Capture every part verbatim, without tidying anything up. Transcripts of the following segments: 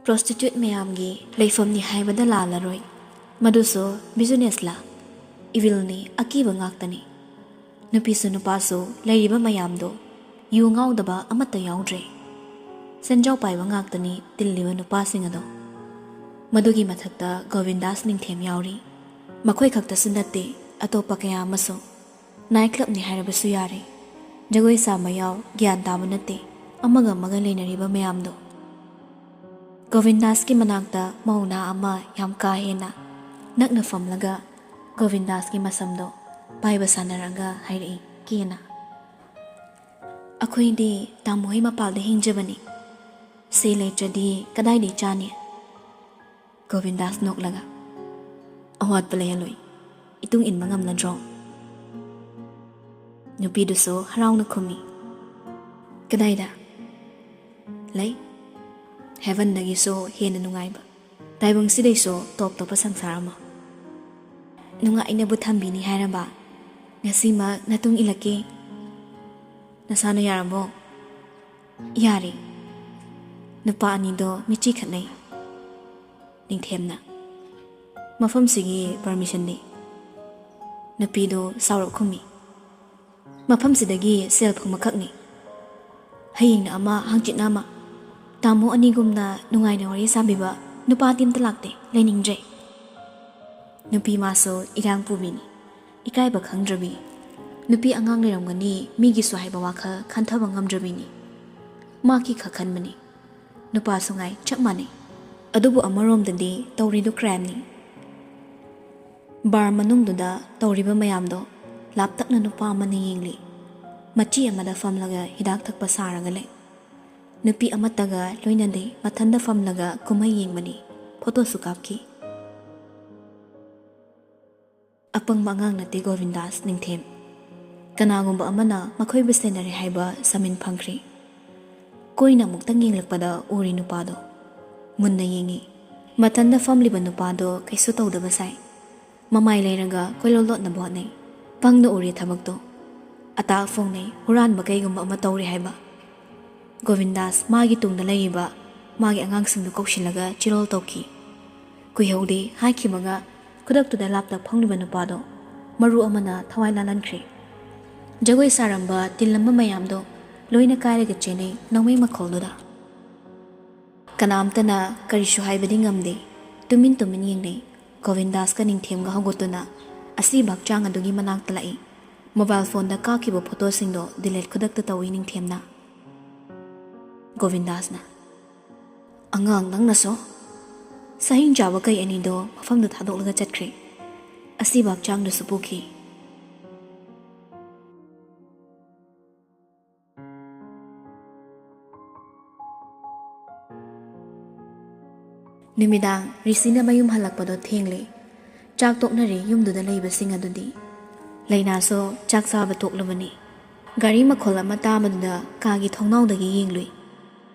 ꯄ꯭ꯔꯣꯁꯇꯤꯇ꯭ꯌꯨꯠ ꯃꯌꯥꯝꯒꯤ ꯂꯩꯐꯝꯅꯤ ꯍꯥꯏꯕꯗ ꯂꯥꯜꯂꯔꯣꯏ꯫ ꯃꯗꯨꯁꯨ ꯕꯤꯖꯤꯅꯦꯁꯂ? ꯏꯚꯤꯜꯅꯤ, ꯑꯀꯤꯕ ꯉꯥꯛꯇꯅꯤ꯫ ꯅꯨꯄꯤꯁꯨ ꯅꯨꯄꯥꯁꯨ ꯂꯩꯔꯤꯕ ꯃꯌꯥꯝꯗꯣ ꯌꯨ ꯉꯥꯎꯗꯕ ꯑꯃꯠꯇ ꯌꯥꯎꯗ꯭ꯔꯦ꯫ ꯁꯦꯟꯖꯥꯎ ꯄꯥꯏꯕ ꯉꯥꯛꯇꯅꯤ ꯇꯤꯜꯂꯤꯕ ꯅꯨꯄꯥꯁꯤꯡ ꯑꯗꯣ꯫ ꯃꯗꯨꯒꯤ ꯃꯊꯛꯇ ꯒꯣꯕꯤꯟꯗꯥꯁ ꯅꯤꯡꯊꯦꯝ ꯌꯥꯎꯔꯤ꯫ ꯃꯈꯣꯏ ꯈꯛꯇꯁꯨ ꯅꯠꯇꯦ, ꯑꯇꯣꯞꯄ ꯀꯌꯥ ꯑꯃꯁꯨ꯫ ꯅꯥꯏꯠ ꯀ꯭ꯂꯕꯅꯤ ꯍꯥꯏꯔꯕꯁꯨ ꯌꯥꯔꯦ꯫ ꯖꯒꯣꯏ ꯁꯥꯕ ꯌꯥꯎ, ꯒ꯭ꯌꯥꯟ ꯇꯥꯕ ꯅꯠꯇꯦ, ꯑꯃꯒ ꯑꯃꯒ ꯂꯩꯅꯔꯤꯕ ꯃꯌꯥꯝꯗꯣ꯫ ꯒꯣꯕꯤꯟꯗꯥꯁꯀꯤ ꯃꯅꯥꯛꯇ ꯃꯧ ꯅꯍꯥ ꯑꯃ ꯌꯥꯝ ꯀꯥ ꯍꯦꯟꯅ ꯅꯛꯅ ꯐꯝꯂꯒ ꯒꯣꯕꯤꯟꯗꯥꯁꯀꯤ ꯃꯁꯝꯗꯣ ꯄꯥꯏꯕ ꯁꯥꯟꯅꯔꯒ ꯍꯥꯏꯔꯛꯏ ꯀꯦꯅ, "ꯑꯩꯈꯣꯏꯗꯤ ꯇꯥꯃꯣ ꯍꯣꯏ ꯃꯄꯥꯜꯗ ꯍꯤꯡꯖꯕꯅꯤ꯫ ꯁꯦ ꯂꯩꯇ꯭ꯔꯗꯤ ꯀꯗꯥꯏꯗꯩ ꯆꯥꯅꯤ?" ꯒꯣꯕꯤꯟꯗꯥꯁ ꯅꯣꯛꯂꯒ, "ꯑꯋꯥꯠꯄ ꯂꯩꯍꯜꯂꯣꯏ, ꯏꯇꯨꯡ ꯏꯟꯕ ꯉꯝꯂꯗ꯭ꯔꯣ?" ꯅꯨꯄꯤꯗꯨꯁꯨ ꯍꯔꯥꯎꯅ ꯈꯨꯝꯃꯤ, "ꯀꯗꯥꯏꯗ? ꯂꯩ, ꯍꯦꯚꯟꯗꯒꯤꯁꯨ ꯍꯦꯟꯅ ꯅꯨꯡꯉꯥꯏꯕ, ꯇꯥꯏꯕꯪꯁꯤꯗꯩꯁꯨ ꯇꯣꯞ ꯇꯣꯞꯄ ꯁꯪꯁꯥꯔ ꯑꯃ꯫ ꯅꯨꯡꯉꯥꯏꯅꯕꯨ ꯊꯝꯕꯤꯅꯤ ꯍꯥꯏꯔꯕ, ꯉꯁꯤꯃꯛ ꯅꯇꯨꯡ ꯏꯜꯂꯛꯀꯦ꯫ ꯅꯁꯥꯅ ꯌꯥꯔꯕꯣ?" "ꯌꯥꯔꯦ꯫" ꯅꯨꯄꯥ ꯑꯅꯤꯗꯣ ꯃꯤꯠꯆꯤ ꯈꯠꯅꯩ꯫ ꯅꯤꯡꯊꯦꯝꯅ, "ꯃꯐꯝꯁꯤꯒꯤ ꯄꯔꯃꯤꯁꯟꯗꯤ?" ꯅꯨꯄꯤꯗꯨ ꯁꯥꯎꯔꯞ ꯈꯨꯝꯃꯤ, "ꯃꯐꯝꯁꯤꯗꯒꯤ ꯁꯦꯜ ꯐꯪꯕꯈꯛꯅꯤ꯫ ꯍꯌꯦꯡꯅ ꯑꯃ, ꯍꯪꯆꯤꯠꯅ ꯑꯃ꯫ ꯇꯥꯃꯣ ꯑꯅꯤꯒꯨꯝꯅ ꯅꯨꯡꯉꯥꯏꯅ ꯋꯥꯔꯤ ꯁꯥꯕꯤꯕ ꯅꯨꯄꯥꯗꯤ ꯑꯝꯇ ꯂꯥꯛꯇꯦ, ꯂꯩꯅꯤꯡꯗ꯭ꯔꯦ꯫" ꯅꯨꯄꯤ ꯃꯥꯁꯨ ꯏꯔꯥꯡ ꯄꯨꯕꯤꯅꯤ, ꯏꯀꯥꯏꯕ ꯈꯪꯗ꯭ꯔꯕꯤ꯫ ꯅꯨꯄꯤ ꯑꯉꯥꯡ ꯂꯩꯔꯝꯒꯅꯤ, ꯃꯤꯒꯤꯁꯨ ꯍꯥꯏꯕ ꯋꯥꯈꯜ ꯈꯟꯊꯕ ꯉꯝꯗ꯭ꯔꯕꯤꯅꯤ꯫ ꯃꯥꯒꯤ ꯈꯛ ꯈꯟꯕꯅꯤ꯫ ꯅꯨꯄꯥꯁꯨ ꯉꯥꯏ ꯆꯞ ꯃꯥꯟꯅꯩ꯫ ꯑꯗꯨꯕꯨ ꯑꯃꯔꯣꯝꯗꯗꯤ ꯇꯧꯔꯤꯗꯨ ꯀ꯭ꯔꯥꯏꯝꯅꯤ꯫ ꯕꯥꯔ ꯃꯅꯨꯡꯗꯨꯗ ꯇꯧꯔꯤꯕ ꯃꯌꯥꯝꯗꯣ ꯂꯥꯞꯇꯛꯅ ꯅꯨꯄꯥ ꯑꯃꯅ ꯌꯦꯡꯂꯤ꯫ ꯃꯆꯤ ꯑꯃꯗ ꯐꯝꯂꯒ ꯍꯤꯗꯥꯛ ꯊꯛꯄ ꯁꯥꯔꯒ ꯂꯩ꯫ ꯅꯨꯄꯤ ꯑꯃꯠꯇꯒ ꯂꯣꯏꯅꯗꯦ, ꯃꯊꯟꯗ ꯐꯝꯂꯒ ꯀꯨꯝꯍꯩ ꯌꯦꯡꯕꯅꯤ, ꯐꯣꯇꯣꯁꯨ ꯀꯥꯞꯈꯤ꯫ ꯑꯄꯪꯕ ꯑꯉꯥꯡ ꯅꯠꯇꯦ ꯒꯣꯕꯤꯟꯗꯥꯁ ꯅꯤꯡꯊꯦꯝ꯫ ꯀꯅꯥꯒꯨꯝꯕ ꯑꯃꯅ ꯃꯈꯣꯏꯕꯨ ꯁꯦꯟꯅꯔꯦ ꯍꯥꯏꯕ ꯁꯃꯤꯟ ꯐꯪꯈ꯭ꯔꯦ꯫ ꯀꯣꯏꯅ ꯑꯃꯨꯛꯇꯪ ꯌꯦꯡꯂꯛꯄꯗ ꯎꯔꯦ ꯅꯨꯄꯥꯗꯣ꯫ ꯃꯨꯟꯅ ꯌꯦꯡꯉꯤ꯫ ꯃꯊꯟꯗ ꯐꯝꯂꯤꯕ ꯅꯨꯄꯥꯗꯣ ꯀꯩꯁꯨ ꯇꯧꯗꯕ ꯁꯥꯏ꯫ ꯃꯃꯥꯏ ꯂꯩꯔꯒ ꯀꯣꯏꯂꯣꯠ ꯂꯣꯠꯅꯕ ꯍꯣꯠꯅꯩ꯫ ꯄꯪꯅ ꯎꯔꯦ ꯊꯕꯛꯇꯣ꯫ ꯑꯇꯥꯛ ꯐꯣꯡꯅꯩ, ꯍꯨꯔꯥꯟꯕ ꯀꯩꯒꯨꯝꯕ ꯑꯃ ꯇꯧꯔꯦ ꯍꯥꯏꯕ꯫ ꯒꯣꯕꯤꯟꯗꯥꯁ ꯃꯥꯒꯤ ꯇꯨꯡꯗ ꯂꯩꯔꯤꯕ ꯃꯥꯒꯤ ꯑꯉꯥꯡꯁꯤꯡꯗꯨ ꯀꯧꯁꯤꯜꯂꯒ ꯆꯤꯔꯣꯜ ꯇꯧꯈꯤ꯫ ꯀꯨꯏꯍꯧꯗꯦ ꯍꯥꯏꯈꯤꯕꯒ ꯈꯨꯗꯛꯇꯨꯗ ꯂꯥꯞꯇ ꯐꯝꯂꯤꯕ ꯅꯨꯄꯥꯗꯣ ꯃꯔꯨ ꯑꯃꯅ ꯊꯋꯥꯏ ꯂꯥꯜꯍꯟꯈ꯭ꯔꯦ꯫ ꯖꯒꯣꯏ ꯁꯥꯔꯝꯕ ꯇꯤꯜꯂꯝꯕ ꯃꯌꯥꯝꯗꯣ ꯂꯣꯏꯅ ꯀꯥꯏꯔꯒ ꯆꯦꯟꯅꯩ ꯅꯣꯡꯃꯩ ꯃꯈꯣꯜꯗꯨꯗ꯫ ꯀꯅꯥꯝꯇꯅ ꯀꯔꯤꯁꯨ ꯍꯥꯏꯕꯗꯤ ꯉꯝꯗꯦ꯫ ꯇꯨꯃꯤꯟ ꯇꯨꯃꯤꯟ ꯌꯦꯡꯅꯩ꯫ ꯒꯣꯕꯤꯟꯗꯥꯁꯀ ꯅꯤꯡꯊꯦꯝꯒ ꯍꯧꯒꯠꯇꯨꯅ ꯑꯁꯤꯕ ꯍꯛꯆꯥꯡ ꯑꯗꯨꯒꯤ ꯃꯅꯥꯛꯇ ꯂꯥꯛꯏ꯫ ꯃꯣꯕꯥꯏꯜ ꯐꯣꯟꯗ ꯀꯥꯞꯈꯤꯕ ꯐꯣꯇꯣꯁꯤꯡꯗꯣ ꯗꯤꯂꯦꯠ ꯈꯨꯗꯛꯇ ꯇꯧꯏ ꯅꯤꯡꯊꯦꯝꯅ꯫ ꯒꯣꯕꯤꯟꯗꯥꯁꯅ, "ꯑꯉꯥꯡ ꯅꯪꯅꯁꯨ?" ꯁꯍꯤꯡ ꯆꯥꯕ ꯀꯩ ꯑꯅꯤꯗꯣ ꯃꯐꯝꯗ ꯊꯥꯗꯣꯛꯂꯒ ꯆꯠꯈ꯭ꯔꯦ꯫ ꯑꯁꯤꯕ ꯍꯛꯆꯥꯡꯗꯨꯁꯨ ꯄꯨꯈꯤ꯫ ꯅꯨꯃꯤꯗꯥꯡ ꯔꯤꯁꯤꯅ ꯃꯌꯨꯝ ꯍꯜꯂꯛꯄꯗꯣ ꯊꯦꯡꯂꯦ꯫ ꯆꯥꯛ ꯇꯣꯛꯅꯔꯦ ꯌꯨꯝꯗꯨꯗ ꯂꯩꯕꯁꯤꯡ ꯑꯗꯨꯗꯤ꯫ ꯂꯩꯅꯥꯁꯨ ꯆꯥꯛ ꯆꯥꯕ ꯇꯣꯛꯂꯕꯅꯤ꯫ ꯒꯥꯔꯤ ꯃꯈꯣꯜ ꯑꯃ ꯇꯥꯕꯗꯨꯗ ꯀꯥꯒꯤ ꯊꯣꯡꯅꯥꯎꯗꯒꯤ ꯌꯦꯡꯂꯨꯏ꯫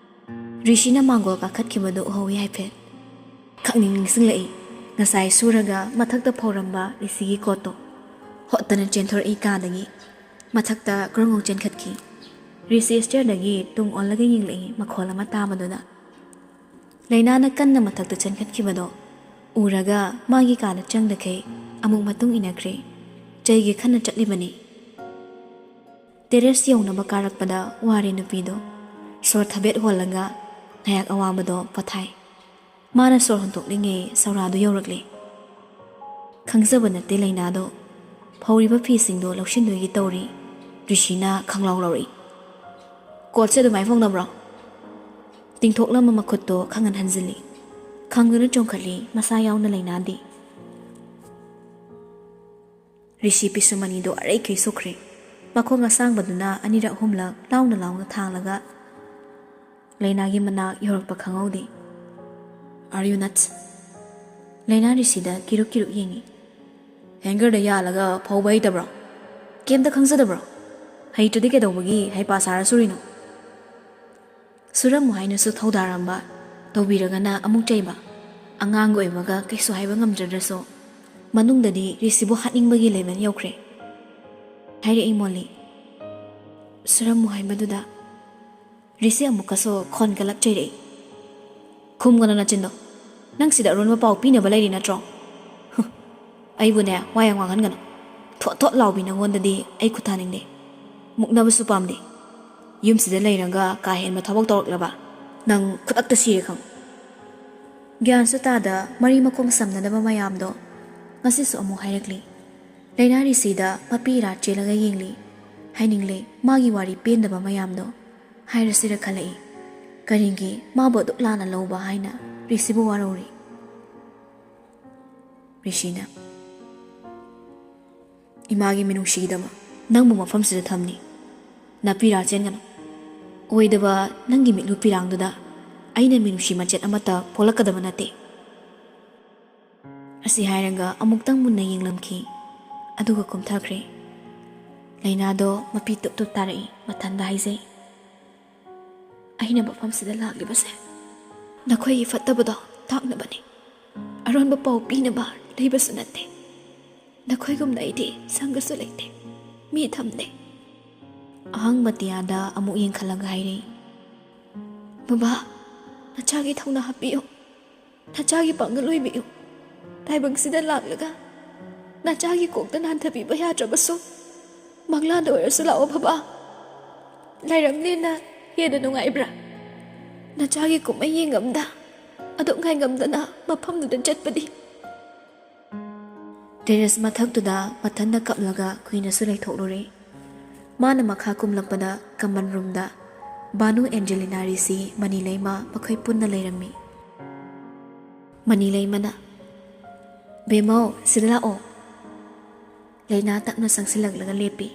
ꯔꯤꯁꯤꯅ ꯃꯥꯡꯒꯣꯜ ꯀꯥꯈꯠꯈꯤꯕꯗꯨ ꯎꯍꯧꯏ ꯍꯥꯏꯐꯦꯠ꯫ ꯈꯪꯅꯤꯡ ꯅꯤꯡꯁꯤꯡꯂꯛꯏ꯫ ꯉꯁꯥꯏ ꯁꯨꯔꯒ ꯃꯊꯛꯇ ꯐꯧꯔꯝꯕ ꯔꯤꯁꯤꯒꯤ ꯀꯣꯠꯇꯣ꯫ ꯍꯣꯠꯇꯅ ꯆꯦꯟꯊꯣꯔꯛꯏ ꯀꯥꯗꯒꯤ꯫ ꯃꯊꯛꯇ ꯒ꯭ꯔꯣꯡ ꯒ꯭ꯔꯣꯡ ꯆꯦꯟꯈꯠꯈꯤ꯫ ꯔꯤꯁꯤ ꯁ꯭ꯇꯦꯌꯔꯗꯒꯤ ꯇꯨꯡ ꯑꯣꯜꯂꯒ ꯌꯦꯡꯂꯛꯏ ꯃꯈꯣꯜ ꯑꯃ ꯇꯥꯕꯗꯨꯗ꯫ ꯂꯩꯅꯥꯅ ꯀꯟꯅ ꯃꯊꯛꯇ ꯆꯦꯟꯈꯠꯈꯤꯕꯗꯣ ꯎꯔꯒ ꯃꯥꯒꯤ ꯀꯥꯗ ꯆꯪꯗꯈꯩ ꯑꯃꯨꯛ ꯃꯇꯨꯡ ꯏꯟꯅꯈ꯭ꯔꯦ꯫ ꯆꯩꯒꯦ ꯈꯟꯅ ꯆꯠꯂꯤꯕꯅꯤ꯫ ꯇꯦꯔꯦꯁ ꯌꯧꯅꯕ ꯀꯥꯔꯛꯄꯗ ꯋꯥꯔꯦ ꯅꯨꯄꯤꯗꯣ꯫ ꯁꯣꯔ ꯊꯕꯦꯠ ꯍꯣꯜꯂꯒ ꯉꯥꯏꯍꯥꯛ ꯑꯋꯥꯕꯗꯣ ꯄꯣꯊꯥꯏ꯫ ꯃꯥꯅ ꯁꯣꯔ ꯍꯣꯟꯗꯣꯛꯂꯤꯉꯩ ꯁꯧꯔꯥꯗꯨ ꯌꯧꯔꯛꯂꯦ꯫ ꯈꯪꯖꯕ ꯅꯠꯇꯦ ꯂꯩꯅꯥꯗꯣ꯫ ꯐꯧꯔꯤꯕ ꯐꯤꯁꯤꯡꯗꯣ ꯂꯧꯁꯤꯟꯗꯣꯏꯒꯤ ꯇꯧꯔꯤ꯫ ꯔꯤꯁꯤꯅ ꯈꯪꯂꯥꯎ ꯂꯥꯎꯔꯛꯏ꯫ "ꯀꯣꯠꯁꯦ ꯑꯗꯨꯃꯥꯏꯅ ꯐꯧꯅꯕ꯭ꯔꯣ?" ꯇꯤꯡꯊꯣꯛꯂꯝꯕ ꯃꯈꯨꯠꯇꯣ ꯈꯪꯍꯟ ꯍꯟꯖꯤꯜꯂꯤ꯫ ꯈꯪꯗꯨꯅ ꯆꯣꯡꯈꯠꯂꯤ ꯃꯁꯥ ꯌꯥꯎꯅ ꯂꯩꯅꯥꯗꯤ꯫ ꯔꯤꯁꯤ ꯄꯤꯁꯨꯝ ꯑꯅꯤꯗꯣ ꯑꯔꯩꯈꯩ ꯁꯨꯛꯈ꯭ꯔꯦ꯫ ꯃꯈꯣꯡ ꯑꯁꯥꯡꯕꯗꯨꯅ ꯑꯅꯤꯔꯛ ꯑꯍꯨꯝꯂꯛ ꯂꯥꯎꯅ ꯂꯥꯎꯅ ꯊꯥꯡꯂꯒ ꯂꯩꯅꯥꯒꯤ ꯃꯅꯥꯛ ꯌꯧꯔꯛꯄ ꯈꯪꯍꯧꯗꯦ꯫ "Are you nuts?" ꯂꯩꯅꯥ ꯔꯤꯁꯤꯗ ꯀꯤꯔꯨꯛ ꯀꯤꯔꯨꯛ ꯌꯦꯡꯉꯤ꯫ "ꯍꯦꯡꯒꯔꯗ ꯌꯥꯜꯂꯒ ꯐꯧꯕ ꯍꯩꯇꯕ꯭ꯔꯣ? ꯀꯩꯝꯇ ꯈꯪꯖꯗꯕ꯭ꯔꯣ? ꯍꯩꯇ꯭ꯔꯗꯤ ꯀꯩꯗꯧꯕꯒꯤ ꯍꯩꯄꯥ ꯁꯥꯔ ꯁꯨꯔꯤꯅꯣ?" ꯁꯨꯔꯝꯃꯨ ꯍꯥꯏꯅꯁꯨ ꯊꯧꯗꯥꯔꯝꯕ, ꯇꯧꯕꯤꯔꯒꯅ ꯑꯃꯨꯛ ꯆꯩꯕ꯫ ꯑꯉꯥꯡꯒ ꯑꯣꯏꯕꯒ ꯀꯩꯁꯨ ꯍꯥꯏꯕ ꯉꯝꯖꯗ꯭ꯔꯁꯨ ꯃꯅꯨꯡꯗꯗꯤ ꯔꯤꯁꯤꯕꯨ ꯍꯥꯠꯅꯤꯡꯕꯒꯤ ꯂꯦꯚꯦꯜ ꯌꯧꯈ꯭ꯔꯦ꯫ ꯍꯥꯏꯔꯛꯏ ꯃꯣꯂꯤ꯫ ꯁꯨꯔꯝꯃꯨ ꯍꯥꯏꯕꯗꯨꯗ ꯔꯤꯁꯤ ꯑꯃꯨꯛꯀꯁꯨ ꯈꯣꯟ ꯀꯜꯂꯞ ꯆꯩꯔꯛꯏ꯫ ꯈꯨꯝꯒꯅꯨ ꯅꯆꯤꯟꯗꯣ꯫ ꯅꯪ ꯁꯤꯗ ꯑꯔꯣꯟꯕ ꯄꯥꯎ ꯄꯤꯅꯕ ꯂꯩꯔꯤ ꯅꯠꯇ꯭ꯔꯣ? ꯍꯨꯝ, ꯑꯩꯕꯨꯅꯦ, ꯋꯥ ꯌꯥꯝ ꯉꯥꯡꯍꯟꯒꯅꯨ꯫ ꯊꯣꯠ ꯊꯣꯠ ꯂꯥꯎꯕꯤ ꯅꯪꯉꯣꯟꯗꯗꯤ ꯑꯩ ꯈꯨꯠ ꯊꯥꯅꯤꯡꯗꯦ꯫ ꯃꯨꯛꯅꯕꯁꯨ ꯄꯥꯝꯗꯦ꯫ ꯌꯨꯝꯁꯤꯗ ꯂꯩꯔꯒ ꯀꯥ ꯍꯦꯟꯕ ꯊꯕꯛ ꯇꯧꯔꯛꯂꯕ ꯅꯪ ꯈꯨꯗꯛꯇ ꯁꯤꯔꯦ ꯈꯪꯉꯨ꯫ ꯒ꯭ꯌꯥꯟꯁꯨ ꯇꯥꯗ ꯃꯔꯤ ꯃꯈꯣꯡ ꯁꯝꯅꯗꯕ ꯃꯌꯥꯝꯗꯣ ꯉꯁꯤꯁꯨ ꯑꯃꯨꯛ ꯍꯥꯏꯔꯛꯂꯤ꯫ ꯂꯩꯅꯥ ꯔꯤꯁꯤꯗ ꯃꯄꯤ ꯏꯔꯥ ꯆꯦꯜꯂꯒ ꯌꯦꯡꯂꯤ꯫ ꯍꯥꯏꯅꯤꯡꯂꯦ ꯃꯥꯒꯤ ꯋꯥꯔꯤ ꯄꯦꯟꯗꯕ ꯃꯌꯥꯝꯗꯣ꯫ ꯍꯥꯏꯔꯁꯤꯔ ꯈꯜꯂꯛꯏ꯫ ꯀꯔꯤꯒꯤ ꯃꯥꯕꯨ ꯑꯗꯨꯛ ꯂꯥꯟꯅ ꯂꯧꯕ ꯍꯥꯏꯅ ꯔꯤꯁꯤꯕꯨ ꯋꯥꯔꯧꯔꯤ꯫ ꯔꯤꯁꯤꯅ, "ꯏꯃꯥꯒꯤ ꯃꯤꯅꯨꯡꯁꯤꯒꯤꯗꯃꯛ ꯅꯪꯕꯨ ꯃꯐꯝꯁꯤꯗ ꯊꯝꯅꯤ꯫ ꯅꯥꯄꯤꯔꯥ ꯆꯦꯟꯒꯅꯨ꯫ ꯑꯣꯏꯗꯕ ꯅꯪꯒꯤ ꯃꯤꯠꯂꯨ ꯄꯤꯔꯥꯡꯗꯨꯗ ꯑꯩꯅ ꯃꯤꯅꯨꯡꯁꯤ ꯃꯆꯦꯠ ꯑꯃꯠꯇ ꯄꯣꯛꯂꯛꯀꯗꯕ ꯅꯠꯇꯦ꯫" ꯑꯁꯤ ꯍꯥꯏꯔꯒ ꯑꯃꯨꯛꯇꯪ ꯃꯨꯟꯅ ꯌꯦꯡꯂꯝꯈꯤ꯫ ꯑꯗꯨꯒ ꯀꯨꯝꯊꯈ꯭ꯔꯦ꯫ ꯂꯩꯅꯥꯗꯣ ꯃꯄꯤ ꯇꯨꯞ ꯇꯨꯞ ꯇꯥꯔꯛꯏ꯫ ꯃꯊꯟꯗ ꯍꯥꯏꯖꯩ, "ꯑꯩꯅ ꯃꯐꯝꯁꯤꯗ ꯂꯥꯛꯂꯤꯕꯁꯦ ꯅꯈꯣꯏꯒꯤ ꯐꯠꯇꯕꯗꯣ ꯇꯥꯛꯅꯕꯅꯤ꯫ ꯑꯔꯣꯟꯕ ꯄꯥꯎ ꯄꯤꯅꯕ ꯂꯩꯕꯁꯨ ꯅꯠꯇꯦ꯫ ꯅꯈꯣꯏꯒꯨꯝꯅ ꯑꯩꯗꯤ ꯁꯪꯒꯁꯨ ꯂꯩꯇꯦ, ꯃꯤ ꯊꯝꯗꯦ꯫" ꯑꯍꯪ ꯃꯇꯤꯌꯥꯗ ꯑꯃꯨꯛ ꯌꯦꯡꯈꯠꯂꯒ ꯍꯥꯏꯔꯛꯏ, "ꯕꯕꯥ, ꯅꯆꯥꯒꯤ ꯊꯧꯅꯥ ꯍꯥꯞꯄꯤꯌꯨ꯫ ꯅꯆꯥꯒꯤ ꯄꯥꯡꯒꯜ ꯑꯣꯏꯕꯤꯌꯨ꯫ ꯇꯥꯏꯕꯪꯁꯤꯗ ꯂꯥꯛꯂꯒ ꯅꯆꯥꯒꯤ ꯀꯣꯛꯇ ꯅꯥꯟꯊꯕꯤꯕ ꯌꯥꯗ꯭ꯔꯕꯁꯨ ꯃꯪꯂꯥꯟꯗ ꯑꯣꯏꯔꯁꯨ ꯂꯥꯛꯑꯣ ꯕꯕꯥ꯫ ꯂꯥꯏꯔꯝꯂꯦꯟꯅ ꯍꯦꯟꯅ ꯅꯨꯡꯉꯥꯏꯕ꯭ꯔꯥ? ꯅꯆꯥꯒꯤ ꯀꯨꯝꯍꯩ ꯌꯦꯡꯉꯝꯗ ꯑꯗꯨꯝ ꯉꯥꯏꯉꯝꯗꯅ ꯃꯐꯝꯗꯨꯗ ꯆꯠꯄꯗꯤ꯫" ꯇꯦꯔꯦꯁ ꯃꯊꯛꯇꯨꯗ ꯃꯊꯟꯇ ꯀꯞꯂꯒ ꯀꯨꯏꯅꯁꯨ ꯂꯩꯊꯣꯛꯂꯨꯔꯦ꯫ ꯃꯥꯅ ꯃꯈꯥ ꯀꯨꯝꯂꯛꯄꯗ ꯀꯃꯟ ꯔꯨꯝꯗ ꯕꯥꯅꯨ, ꯑꯦꯟꯖꯦꯂꯤꯅꯥ, ꯔꯤꯁꯤ, ꯃꯅꯤ ꯂꯩꯃ ꯃꯈꯣꯏ ꯄꯨꯟꯅ ꯂꯩꯔꯝꯃꯤ꯫ ꯃꯅꯤ ꯂꯩꯃꯅ, "ꯕꯦꯝꯃꯧ, ꯁꯤꯗ ꯂꯥꯛꯑꯣ꯫" ꯂꯩꯅꯥ ꯇꯞꯅ ꯆꯪꯁꯤꯜꯂꯛꯂꯒ ꯂꯦꯞꯄꯤ꯫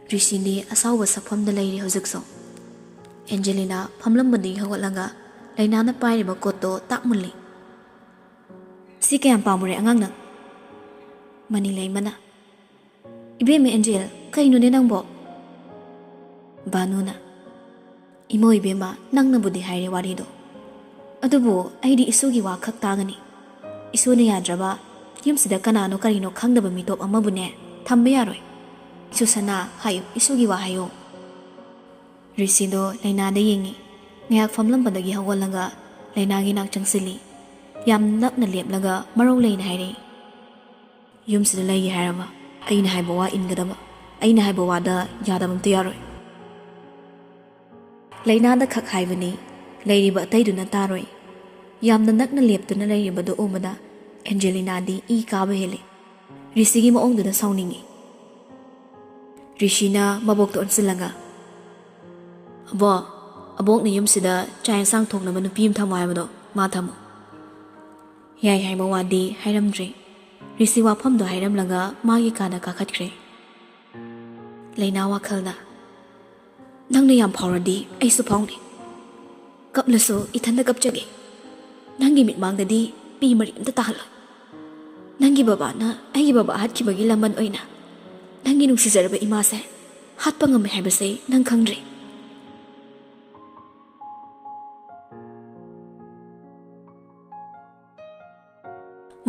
ꯔꯤꯁꯤꯗꯤ ꯑꯁꯥꯎꯕ ꯁꯛꯐꯝꯗ ꯂꯩꯔꯤ ꯍꯧꯖꯤꯛꯁꯨ꯫ ꯑꯦꯟꯖꯦꯂꯤꯅꯥ ꯐꯝꯂꯝꯕꯗꯒꯤ ꯍꯧꯒꯠꯂꯒ ꯂꯩꯅꯥꯅ ꯄꯥꯏꯔꯤꯕ ꯀꯣꯠꯇꯣ ꯇꯥꯛ ꯃꯨꯜꯂꯤ꯫ "ꯁꯤ ꯀꯌꯥꯝ ꯄꯥꯝꯃꯨꯔꯦ ꯑꯉꯥꯡ ꯅꯪ?" ꯃꯅꯤ ꯂꯩꯃꯅ, "ꯏꯕꯦꯝꯃ ꯑꯦꯟꯖꯦꯜ, ꯀꯩꯅꯣꯅꯦ ꯅꯪꯕꯣ?" ꯕꯥꯅꯨꯅ, "ꯏꯃꯧ ꯏꯕꯦꯝꯃ, ꯅꯪꯅꯕꯨꯗꯤ ꯍꯥꯏꯔꯦ ꯋꯥꯔꯤꯗꯣ, ꯑꯗꯨꯕꯨ ꯑꯩꯗꯤ ꯏꯁꯨꯒꯤ ꯋꯥ ꯈꯛ ꯇꯥꯒꯅꯤ꯫ ꯏꯁꯨꯅ ꯌꯥꯗ꯭ꯔꯕ ꯌꯨꯝꯁꯤꯗ ꯀꯅꯥꯅꯣ ꯀꯔꯤꯅꯣ ꯈꯪꯗꯕ ꯃꯤꯇꯣꯞ ꯑꯃꯕꯨꯅꯦ ꯊꯝꯕ ꯌꯥꯔꯣꯏ꯫ ꯏꯁꯨ ꯁꯅꯥ, ꯍꯥꯏꯌꯨ, ꯏꯁꯨꯒꯤ ꯋꯥ ꯍꯥꯏꯌꯣ꯫" ꯔꯤꯁꯤꯗꯣ ꯂꯩꯅꯥꯗ ꯌꯦꯡꯉꯤ꯫ ꯉꯥꯏꯍꯥꯛ ꯐꯝꯂꯝꯕꯗꯒꯤ ꯍꯧꯒꯠꯂꯒ ꯂꯩꯅꯥꯒꯤ ꯅꯥꯛ ꯆꯪꯁꯤꯜꯂꯤ꯫ ꯌꯥꯝ ꯅꯛꯅ ꯂꯦꯞꯂꯒ ꯃꯔꯧ ꯂꯩꯅ ꯍꯥꯏꯔꯛꯏ, "ꯌꯨꯝꯁꯤꯗ ꯂꯩꯒꯦ ꯍꯥꯏꯔꯕ ꯑꯩꯅ ꯍꯥꯏꯕ ꯋꯥ ꯏꯟꯒꯗꯕ, ꯑꯩꯅ ꯍꯥꯏꯕ ꯋꯥꯗ ꯌꯥꯗꯕ ꯑꯝꯇ ꯌꯥꯔꯣꯏ"꯫ ꯂꯩꯅꯥꯗ ꯈꯛ ꯍꯥꯏꯕꯅꯤ, ꯂꯩꯔꯤꯕ ꯑꯇꯩꯗꯨꯅ ꯇꯥꯔꯣꯏ꯫ ꯌꯥꯝꯅ ꯅꯛꯅ ꯂꯦꯞꯇꯨꯅ ꯂꯩꯔꯤꯕꯗꯨ ꯎꯕꯗ ꯑꯦꯟꯖꯦꯂꯤꯅꯥꯗꯤ ꯏ ꯀꯥꯕ ꯍꯦꯜꯂꯤ꯫ ꯔꯤꯁꯤꯒꯤ ꯃꯑꯣꯡꯗꯨꯗ ꯁꯥꯎꯅꯤꯡꯉꯤ꯫ ꯔꯤꯁꯤꯅ ꯃꯕꯣꯛꯇ ꯑꯣꯟꯁꯤꯜꯂꯒ, "ꯑꯕꯣ, ꯑꯕꯣꯛꯅ ꯌꯨꯝꯁꯤꯗ ꯆꯥꯛ ꯌꯦꯟꯁꯥꯡ ꯊꯣꯡꯅꯕ ꯅꯨꯄꯤ ꯑꯃ ꯊꯝꯃꯣ ꯍꯥꯏꯕꯗꯣ ꯃꯥ ꯊꯝꯃꯣ"꯫ ꯌꯥꯏ ꯍꯥꯏꯕ ꯋꯥꯗꯤ ꯍꯥꯏꯔꯝꯗ꯭ꯔꯦ꯫ ꯔꯤꯁꯤ ꯋꯥꯐꯝꯗꯣ ꯍꯥꯏꯔꯝꯂꯒ ꯃꯥꯒꯤ ꯀꯥꯗ ꯀꯥꯈꯠꯈ꯭ꯔꯦ꯫ ꯂꯩꯅꯥ ꯋꯥꯈꯜꯗ, "ꯅꯪꯅ ꯌꯥꯝ ꯐꯥꯎꯔꯗꯤ ꯑꯩꯁꯨ ꯐꯥꯎꯅꯤ꯫ ꯀꯞꯂꯁꯨ ꯏꯊꯟꯗ ꯀꯞꯆꯒꯦ꯫ ꯅꯪꯒꯤ ꯃꯤꯠꯃꯥꯡꯗꯗꯤ ꯄꯤ ꯃꯔꯤ ꯑꯝꯇ ꯇꯥꯍꯜꯂꯣꯏ꯫ ꯅꯪꯒꯤ ꯕꯕꯥꯅ ꯑꯩꯒꯤ ꯕꯕꯥ ꯍꯥꯠꯈꯤꯕꯒꯤ ꯂꯃꯟ ꯑꯣꯏꯅ ꯅꯪꯒꯤ ꯅꯨꯡꯁꯤꯖꯔꯕ ꯏꯃꯥꯁꯦ ꯍꯥꯠꯄ ꯉꯝꯃꯦ ꯍꯥꯏꯕꯁꯦ ꯅꯪ ꯈꯪꯗ꯭ꯔꯤ"꯫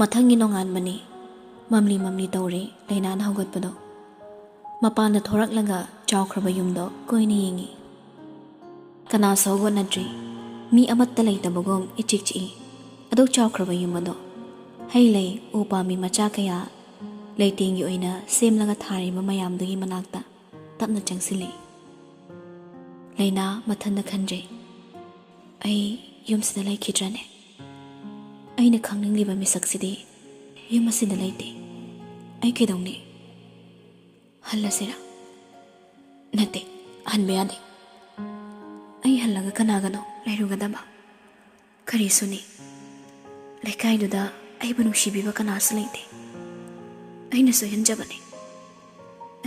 ꯃꯊꯪꯒꯤ ꯅꯣꯡꯉꯥꯟꯕꯅꯤ꯫ ꯃꯝꯂꯤ ꯃꯝꯂꯤ ꯇꯧꯔꯤ ꯂꯩꯅꯥꯅ ꯍꯧꯒꯠꯄꯗꯣ꯫ ꯃꯄꯥꯟꯗ ꯊꯣꯔꯛꯂꯒ ꯆꯥꯎꯈ꯭ꯔꯕ ꯌꯨꯝꯗꯣ ꯀꯣꯏꯅ ꯌꯦꯡꯉꯤ꯫ ꯀꯅꯥꯁꯨ ꯍꯧꯒꯠꯅꯗ꯭ꯔꯤ꯫ ꯃꯤ ꯑꯃꯠꯇ ꯂꯩꯇꯕꯒꯨꯝ ꯏꯆꯤꯛ ꯆꯤꯛꯏ꯫ ꯑꯗꯨꯛ ꯆꯥꯎꯈ꯭ꯔꯕ ꯌꯨꯝ ꯑꯗꯣ, ꯍꯩ ꯂꯩ, ꯎ ꯄꯥꯝꯕꯤ ꯃꯆꯥ ꯀꯌꯥ, ꯂꯩꯇꯦꯡꯒꯤ ꯑꯣꯏꯅ ꯁꯦꯝꯂꯒ ꯊꯥꯔꯤꯕ ꯃꯌꯥꯝꯗꯨꯒꯤ ꯃꯅꯥꯛꯇ ꯇꯞꯅ ꯆꯪꯁꯤꯜꯂꯤ꯫ ꯂꯩꯅꯥ ꯃꯊꯟꯇ ꯈꯟꯖꯩ, "ꯑꯩ ꯌꯨꯝꯁꯤꯗ ꯂꯩꯈꯤꯗ꯭ꯔꯅꯦ? ꯑꯩꯅ ꯈꯪꯅꯤꯡꯂꯤꯕ ꯃꯤꯁꯛꯁꯤꯗꯤ ꯌꯨꯝ ꯑꯁꯤꯗ ꯂꯩꯇꯦ꯫ ꯑꯩ ꯀꯩꯗꯧꯅꯤ? ꯍꯜꯂꯁꯤꯔꯥ? ꯅꯠꯇꯦ, ꯍꯟꯕ ꯌꯥꯗꯦ꯫ ꯑꯩ ꯍꯜꯂꯒ ꯀꯅꯥꯒꯅꯣ ꯂꯩꯔꯨꯒꯗꯕ? ꯀꯔꯤꯁꯨꯅꯤ꯫ ꯂꯩꯀꯥꯏꯗꯨꯗ ꯑꯩꯕꯨ ꯅꯨꯡꯁꯤꯕꯤꯕ ꯀꯅꯥꯁꯨ ꯂꯩꯇꯦ꯫ ꯑꯩꯅ ꯁꯣꯏꯍꯟꯖꯕꯅꯤ꯫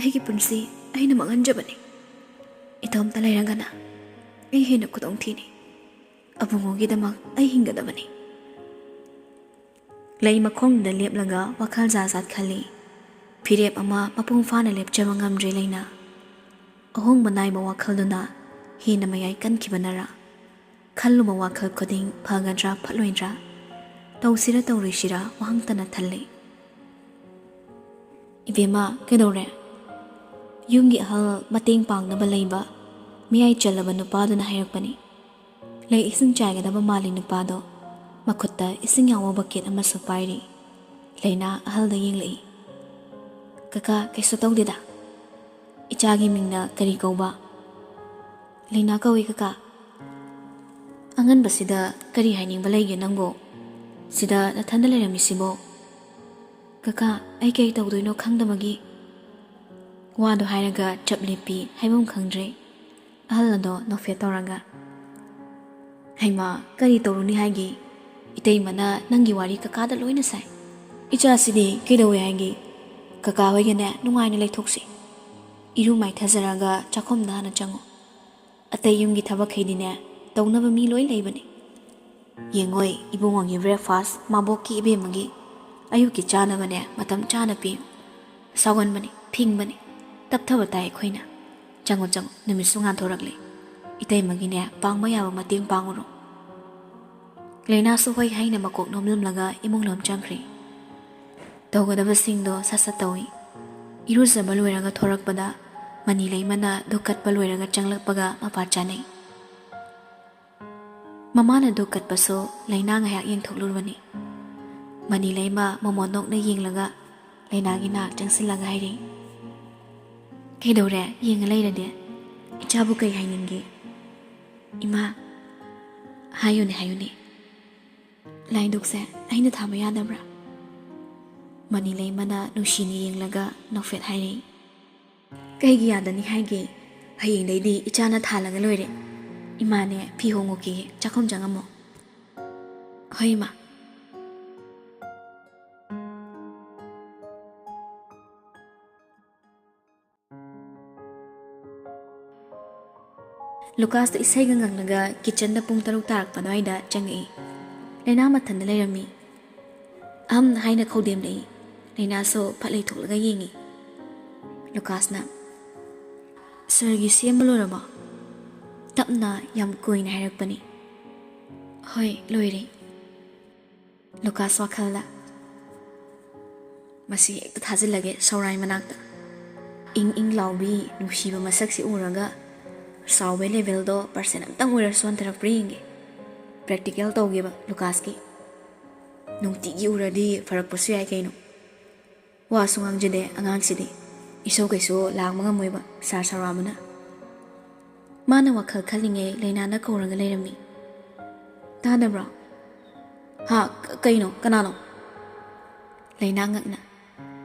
ꯑꯩꯒꯤ ꯄꯨꯟꯁꯤ ꯑꯩꯅ ꯃꯥꯡꯍꯟꯖꯕꯅꯤ꯫ ꯏꯇꯣꯝꯇ ꯂꯩꯔꯒꯅ ꯑꯩ ꯍꯦꯟꯅ ꯈꯨꯗꯣꯡ ꯊꯤꯅꯤ꯫ ꯑꯕꯨꯡꯉꯣꯒꯤꯗꯃꯛ ꯑꯩ ꯍꯤꯡꯒꯗꯕꯅꯤ"꯫ ꯂꯩ ꯃꯈꯣꯡꯗ ꯂꯦꯞꯂꯒ ꯋꯥꯈꯜ ꯖꯥꯠ ꯖꯥꯠ ꯈꯜꯂꯤ꯫ ꯐꯤꯔꯦꯞ ꯑꯃ ꯃꯄꯨꯡ ꯐꯥꯅ ꯂꯦꯞꯆꯕ ꯉꯝꯗ꯭ꯔꯦ ꯂꯩꯅꯥ꯫ ꯑꯍꯣꯡꯕ ꯅꯥꯏꯕ ꯋꯥꯈꯜꯗꯨꯅ ꯍꯦꯟꯅ ꯃꯌꯥꯏ ꯀꯟꯈꯤꯕꯅꯔꯥ? ꯈꯜꯂꯨꯕ ꯋꯥꯈꯜ ꯈꯨꯗꯤꯡ ꯐꯒꯗ꯭ꯔꯥ ꯐꯠꯂꯣꯏꯗ꯭ꯔꯥ, ꯇꯧꯁꯤꯔꯥ ꯇꯧꯔꯣꯏꯁꯤꯔꯥ ꯋꯥꯍꯪꯇꯅ ꯊꯜꯂꯤ꯫ "ꯏꯕꯦꯝꯃ, ꯀꯩꯗꯧꯔꯦ?" ꯌꯨꯝꯒꯤ ꯑꯍꯜ ꯃꯇꯦꯡ ꯄꯥꯡꯅꯕ ꯂꯩꯕ ꯃꯌꯥꯏ ꯆꯜꯂꯕ ꯅꯨꯄꯥꯗꯨꯅ ꯍꯥꯏꯔꯛꯄꯅꯤ꯫ ꯂꯩ ꯏꯁꯤꯡ ꯆꯥꯏꯒꯗꯕ ꯃꯥꯜꯂꯤ ꯅꯨꯄꯥꯗꯣ ꯃꯈꯨꯠꯇ ꯏꯁꯤꯡ ꯌꯥꯎꯕ ꯕꯛꯀꯦꯠ ꯑꯃꯁꯨ ꯄꯥꯏꯔꯤ꯫ ꯂꯩꯅꯥ ꯑꯍꯜꯗ ꯌꯦꯡꯂꯛꯏ꯫ "ꯀꯀꯥ, ꯀꯩꯁꯨ ꯇꯧꯗꯦꯗ꯫ ꯏꯆꯥꯒꯤ ꯃꯤꯡꯅ ꯀꯔꯤ ꯀꯧꯕ?" "ꯂꯩꯅꯥ ꯀꯧꯏ, ꯀꯀꯥ꯫" "ꯑꯉꯟꯕꯁꯤꯗ ꯀꯔꯤ ꯍꯥꯏꯅꯤꯡꯕ ꯂꯩꯒꯦ ꯅꯪꯕꯨ? ꯁꯤꯗ ꯅꯊꯟꯗ ꯂꯩꯔꯝꯃꯤꯁꯤꯕꯣ?" "ꯀꯀꯥ, ꯑꯩ ꯀꯩ ꯇꯧꯗꯣꯏꯅꯣ ꯈꯪꯗꯕꯒꯤ꯫" ꯋꯥꯗꯣ ꯍꯥꯏꯔꯒ ꯆꯞ ꯂꯦꯞꯄꯤ, ꯍꯥꯏꯐꯝ ꯈꯪꯗ꯭ꯔꯦ꯫ ꯑꯍꯜ ꯑꯗꯣ ꯅꯣꯛꯐꯦꯠ ꯇꯧꯔꯒ, "ꯍꯩꯃꯥ, ꯀꯔꯤ ꯇꯧꯔꯨꯅꯤ ꯍꯥꯏꯒꯦ? ꯏꯇꯩꯃꯅ ꯅꯪꯒꯤ ꯋꯥꯔꯤ ꯀꯀꯥꯗ ꯂꯣꯏꯅ ꯁꯥꯏ꯫ ꯏꯆꯥꯁꯤꯗꯤ ꯀꯩꯗꯧꯋꯦ ꯍꯥꯏꯒꯦ? ꯀꯀꯥ ꯍꯣꯏꯒꯅꯦ ꯅꯨꯡꯉꯥꯏꯅ ꯂꯩꯊꯣꯛꯁꯤ꯫ ꯏꯔꯨ ꯃꯥꯏꯊꯖꯔꯒ ꯆꯥꯛꯈꯨꯝꯗ ꯍꯥꯟꯅ ꯆꯪꯉꯨ꯫ ꯑꯇꯩ ꯌꯨꯝꯒꯤ ꯊꯕꯛꯈꯩꯗꯤꯅꯦ ꯇꯧꯅꯕ ꯃꯤ ꯂꯣꯏ ꯂꯩꯕꯅꯤ꯫ ꯌꯦꯡꯉꯣꯏ, ꯏꯕꯨꯡꯉꯣꯒꯤ ꯕ꯭ꯔꯦꯛꯐꯥꯁ, ꯃꯥꯕꯣꯛꯀꯤ ꯏꯕꯦꯝꯃꯒꯤ꯫ ꯑꯌꯨꯛꯀꯤ ꯆꯥꯅꯕꯅꯦ ꯃꯇꯝ ꯆꯥꯅ ꯄꯤꯌꯨ꯫ ꯁꯥꯎꯒꯟꯕꯅꯤ, ꯐꯤꯡꯕꯅꯤ꯫ ꯇꯞꯊꯕ ꯇꯥꯏ ꯑꯩꯈꯣꯏꯅ꯫ ꯆꯪꯉꯣ, ꯆꯪꯉꯣ, ꯅꯨꯃꯤꯠꯁꯨ ꯉꯥꯟꯊꯣꯔꯛꯂꯦ꯫ ꯏꯇꯩꯃꯒꯤꯅꯦ ꯄꯥꯡꯕ ꯌꯥꯕ ꯃꯇꯦꯡ ꯄꯥꯡꯉꯨꯔꯣ꯫" ꯂꯩꯅꯥꯁꯨ ꯍꯣꯏ ꯍꯥꯏꯅ ꯃꯀꯣꯛ ꯅꯣꯝꯂꯝꯂꯒ ꯏꯃꯨꯡꯂꯣꯝ ꯆꯪꯈ꯭ꯔꯦ꯫ ꯇꯧꯒꯗꯕꯁꯤꯡꯗꯣ ꯁꯠ ꯁꯠ ꯇꯧꯏ꯫ ꯏꯔꯨꯖꯕ ꯂꯣꯏꯔꯒ ꯊꯣꯔꯛꯄꯗ ꯃꯅꯤ ꯂꯩꯃꯅ ꯙꯨꯛ ꯀꯠꯄ ꯂꯣꯏꯔꯒ ꯆꯪꯂꯛꯄꯒ ꯃꯄꯥ ꯆꯥꯅꯩ꯫ ꯃꯃꯥꯅ ꯙꯨꯛ ꯀꯠꯄꯁꯨ ꯂꯩꯅꯥ ꯉꯥꯏꯍꯥꯛ ꯌꯦꯡꯊꯣꯛꯂꯨꯔꯕꯅꯤ꯫ ꯃꯅꯤ ꯂꯩꯃ ꯃꯃꯣꯟ ꯅꯣꯛꯅ ꯌꯦꯡꯂꯒ ꯂꯩꯅꯥꯒꯤ ꯅꯥꯛ ꯆꯪꯁꯤꯜꯂꯒ ꯍꯥꯏꯔꯤ, "ꯀꯩꯗꯧꯔꯦ? ꯌꯦꯡꯉ ꯂꯩꯔꯗꯤ? ꯏꯆꯥꯕꯨ ꯀꯩ ꯍꯥꯏꯅꯤꯡꯒꯦ?" "ꯏꯃꯥ, ꯍꯥꯏꯌꯨꯅꯦ, ꯍꯥꯏꯌꯨꯅꯦ꯫ ꯂꯥꯏꯗꯨꯛꯁꯦ ꯑꯩꯅ ꯊꯥꯕ ꯌꯥꯗꯕ꯭ꯔꯥ?" ꯃꯅꯤ ꯂꯩꯃꯅ ꯅꯨꯡꯁꯤꯅ ꯌꯦꯡꯂꯒ ꯅꯣꯛꯐꯦꯠ ꯍꯥꯏꯔꯛꯏ, "ꯀꯩꯒꯤ ꯌꯥꯗꯅꯤ ꯍꯥꯏꯒꯦ? ꯍꯌꯦꯡꯗꯩꯗꯤ ꯏꯆꯥꯅ ꯊꯥꯜꯂꯒ ꯂꯣꯏꯔꯦ꯫ ꯏꯃꯥꯅꯦ, ꯐꯤ ꯍꯣꯡꯉꯨꯈꯤꯒꯦ, ꯆꯥꯛꯈꯨꯝ ꯆꯪꯉꯝꯃꯣ꯫" "ꯍꯣꯏ, ꯏꯃꯥ꯫" ꯂꯨꯀꯥꯁꯇ ꯏꯁꯩꯒ ꯉꯪꯂꯒ ꯀꯤꯠꯆꯟꯗ ꯄꯨꯡ ꯇꯔꯨꯛ ꯇꯥꯔꯛꯄ ꯑꯗꯨꯋꯥꯏꯗ ꯆꯪꯉꯛꯏ꯫ ꯂꯩꯅꯥ ꯃꯊꯟꯗ ꯂꯩꯔꯝꯃꯤ꯫ "ꯑꯍꯝ" ꯍꯥꯏꯅ ꯈꯧꯗꯦꯝꯂꯛꯏ꯫ ꯂꯩꯅꯥꯁꯨ ꯐꯠ ꯂꯩꯊꯣꯛꯂꯒ ꯌꯦꯡꯉꯤ꯫ ꯂꯨꯀꯥꯁꯅ, "ꯁꯥꯔꯒꯤ ꯁꯦꯝꯕ ꯂꯣꯏꯔꯕꯣ?" ꯇꯞꯅ, ꯌꯥꯝ ꯀꯨꯏꯅ ꯍꯥꯏꯔꯛꯄꯅꯤ꯫ "ꯍꯣꯏ, ꯂꯣꯏꯔꯦ꯫" ꯂꯨꯀꯥꯁ ꯋꯥꯈꯜꯗ, "ꯃꯁꯤ ꯍꯦꯛꯇ ꯊꯥꯖꯤꯜꯂꯒꯦ ꯁꯧꯔꯥꯏ ꯃꯅꯥꯛꯇ꯫ ꯏꯪ ꯏꯪ ꯂꯥꯎꯕꯤ ꯅꯨꯡꯁꯤꯕ ꯃꯁꯛꯁꯤ ꯎꯔꯒ ꯁꯥꯎꯕꯩ ꯂꯦꯚꯦꯜꯗꯣ ꯄꯥꯔꯁꯦꯟ ꯑꯝꯇꯪ ꯑꯣꯏꯔꯁꯨ ꯍꯟꯊꯔꯛꯄ꯭ꯔꯥ ꯌꯦꯡꯒꯦ꯫ ꯄ꯭ꯔꯦꯛꯇꯤꯀꯦꯜ ꯇꯧꯒꯦꯕ ꯂꯨꯀꯥꯁꯀꯤ꯫ ꯅꯨꯡꯇꯤꯒꯤ ꯎꯔꯗꯤ ꯐꯔꯛꯄꯁꯨ ꯌꯥꯏ ꯀꯩꯅꯣ꯫ ꯋꯥꯁꯨ ꯉꯥꯡꯖꯗꯦ ꯑꯉꯥꯡꯁꯤꯗꯤ꯫ ꯏꯁꯧ ꯀꯩꯁꯨ ꯂꯥꯡꯕ ꯉꯝꯃꯣꯏꯕ ꯁꯥꯔ ꯁꯥꯎꯔꯛꯑꯕꯅ꯫ ꯃꯥꯅ ꯋꯥꯈꯜ ꯈꯜꯂꯤꯉꯩ ꯂꯩꯅꯥꯅ ꯀꯧꯔꯒ ꯂꯩꯔꯝꯃꯤ꯫ "ꯇꯥꯗꯕ꯭ꯔꯣ?" "ꯍꯥ? ꯀ-, ꯀꯩꯅꯣ? ꯀꯅꯥꯅꯣ?" ꯂꯩꯅꯥ ꯉꯛꯅ꯫